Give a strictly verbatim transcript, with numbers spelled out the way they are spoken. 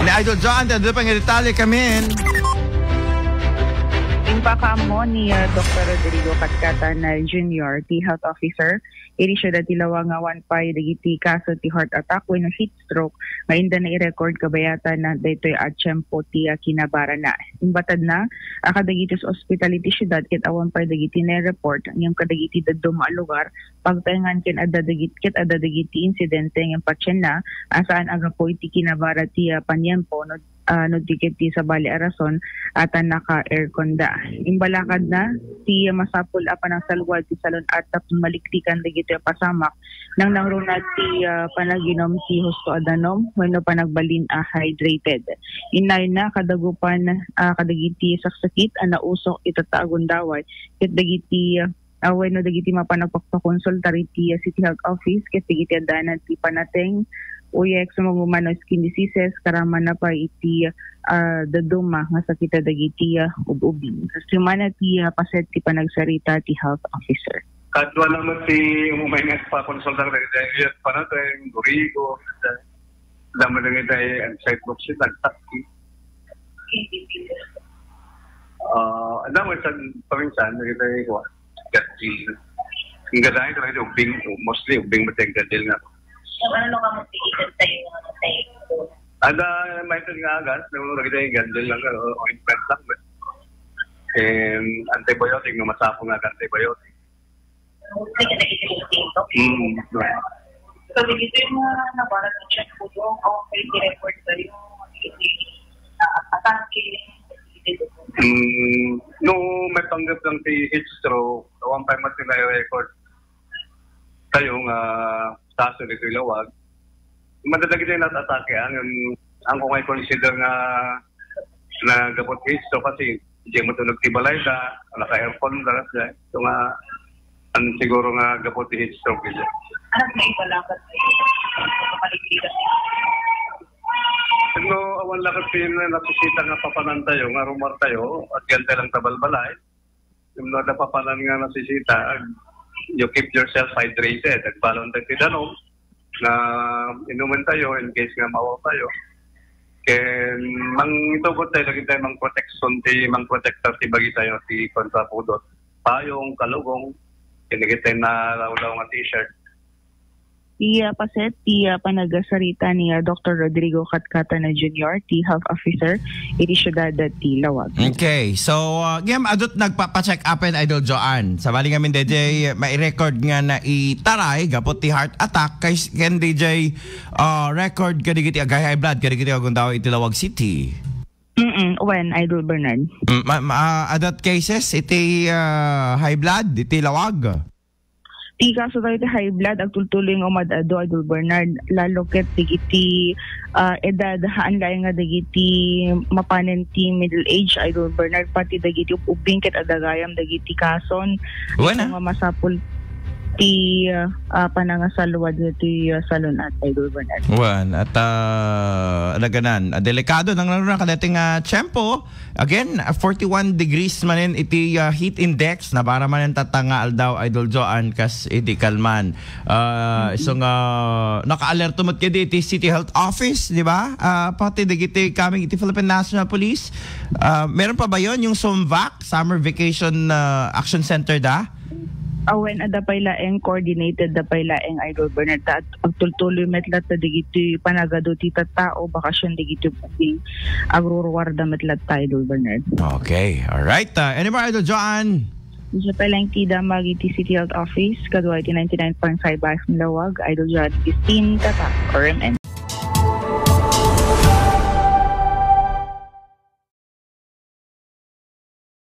Ni Idol John, dadu pay nga detalye kamin. Impakaammo ni, ah, Doktor Rodrigo Katcatana Junior, ti health officer iti siudad ti Laoag, nga awan pay dagiti kaso ti heart attack wenno heat stroke nga inda nai-record kabayatan daytoy a tiempo ti, ah, kinabarana. Imbatadna a kadagiti ospital iti siudad ket awan pay dagiti nai-report ngem kadagiti dadduma a lugar pagtaengan ken adda dagit-, ket adda dagiti insidente ngem patienna a saan a gapu iti kinabara ti, ah, paniempo no, ah, no di ket ti sabali a rason a ta naka-aircon da. Imbalakadna ti masapul a panangsalwad ti salun-at tapno maliklikan dagitoy a pasamak, nangnangruna ti, ah, panaginum ti husto a danum wenno panagbalin a hydrated. Innayna kadagupan, ah, kadagiti saksakit a nausok ita ta agundaway ket dagiti, ah, wenno dagiti mapan agpakpakonsultar iti, ah, City Health Office ket dagiti addaan ti panateng, uyek, sumagmamano skin diseases, karamana pay iti, ah, dadduma nga sakit dagiti, ah, ub-ubing. Kastimana ti, ah, paset ti panagsarita ti health officer. Kadua naman ti umumay nga pakonsultar dagiti panateng, gurigo, damo dagiti sidewalk, nagtakki. Ah, damo sa paminsan, dagiti kuan. Gadil. Ang gadahin, dagiti ubing, mostly ubing, matay gadil nga. Yung ano nung kamunti, ikantay yung mga matay. Ada, may ito nga agas, nung lagi tayo gadil lang, ano, ointment lang, but, and antibiotic, no, masapong nga antibiotic. Mostly ka nagiging ubing, no? Mm. So, dito yung mga nabara ng check po doon, okay, i-report kayo, ah, atake, Mm, no, may panggap lang ti heat stroke, awan pay man ti nai-record tayo nga kaso ditoy Laoag. Madadagiti nat-atake, ang, ang kung ay consider nga, na gapu ti heat stroke kasi di mo tulog ti balay da, naka-aircon da, da. So nga, ang siguro nga gapu ti heat stroke, ito. Anak na iba lang kasi, kapaligiran. No, awan lang kasi na nasisita nga papanan tayo, nga rumar tayo, at gante lang tabalbalay. Yung mga napapanan nga nasisita, ag-, you keep yourself hydrated. Agbalon tayo ti danum nga inumin tayo in case nga mawa tayo. Ken mangitubot tayo, lagi tayo mang protection ti, mang protector ti bagi tayo ti kontra pudot. Payong, kalugong, kinigit tayo na lawlaw nga t-shirt. Ti, ah, paset, ti, ah, panagsarita ni, ah, Doktor Rodrigo Katcatana Junior, ti health officer iti siudad ti Laoag. Okay. So, ah, ngem adut nagpapacheck upen, Idol Joanne. Sabali ngamin, D J, may record nga naitaray gapu ti heart attack kay s-, ken D J, ah, record kadigiti agay high blood, kadigiti agundaway iti Laoag City. Mm-mm. When, Idol Bernard? Mm, ma-, ma-, ah, adut cases iti, ah, high blood iti Laoag? Ti kaso tayo ti high blood, agtultuloy nga umad-adu, Idol Bernard, lalo ket dagiti, ah, edad, haan laeng nga dagiti mapanen ti middle age, Idol Bernard, pati dagiti ub-ubbing ket adda gayam dagiti kason. Wen, ah. Nga masapul ti, ah, panangasalwad ti, ah, salun-at, Idol Bernard. Wen, at, ah, alaganan, ah, delikado nang nangruna kadati nga tiempo. Again, ah, forty-one degrees manen iti, ah, heat index. Nabara manen tatta nga aldaw, Idol Joan, kas idi kalman. Ah, isu nga naka-alerto met kadi iti City Health Office, di ba? Ah, pati dagiti coming iti Philippine National Police. Ah, meron pa ba yon, yung SOMVAC, Summer Vacation, ah, Action Center da? Awen, adda pay laeng, coordinated da pay laeng, Idol Bernard, ta agtultuloy met latta dagiti panagadu ti tattao, bakasyon dagiti ubing, agruruarda met latta, Idol Bernard. Okay, all right. Ah, any more, Idol Joan? Isu pay laeng ti damag iti City Health Office, kadua iti ninety-nine point five F M Laoag, Idol Joan Christine Tata, R M N.